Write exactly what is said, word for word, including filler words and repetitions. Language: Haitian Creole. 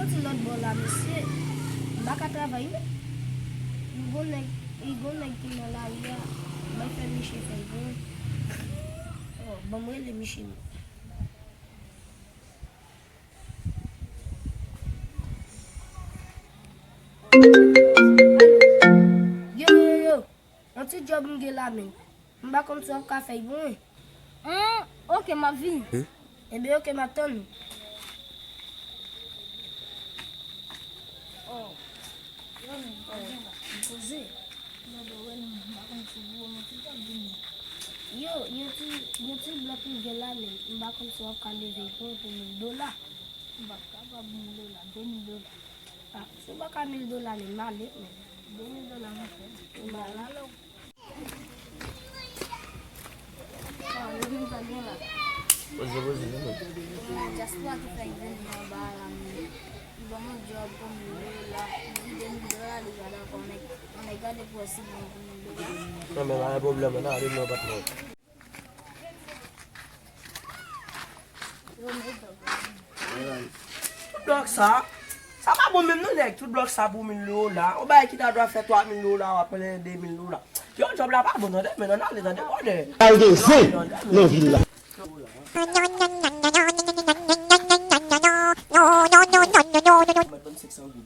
Ti lòt bò la, mesye. M pa ka travay, non. Gon nèg, gon nèg ki nan lari a, mwen fè misye fè l pou mwen. Oh, ban m rele misye, non. Yo, yo, yo, yo. Yon ti djòb m gen la, men. M pa konn si w ap ka fè l pou mwen. Hum, ok, m ap vini. Ebyen, ok, m ap tann ou. Oh, yo, men, oh, m poze. Yo, yo, ti, yon ti blòk m gen la, men m pa konn si w ap ka leve l pou mwen pou mil dola. M p ap kapab mil dola, de mil dola. Ah, si w pa ka mil dola, men m ale, men. De mil dola, mwen fè. M ale. Poze, poze, poze. Dyaspora ki fè m vin anba la, men li ban mwen djòb pou mil dola, li di de mil dola, li pa dakò, nèg, nèg gade pou wè si bon pou mil dola. Non, men pa gen pwoblèm, nan ale nan patnè. Tout blòk sa, sa pa bon menm non, nèg. Tout blòk sa pou mil dola. Yon bagay ki ta dwe fè twa mil dola, w ap plen de mil dola. Yo, djòb la pa bon, tande, men nan ale, tande, brother. Al gen zen nan vil la. Mwen ban m senk san goud.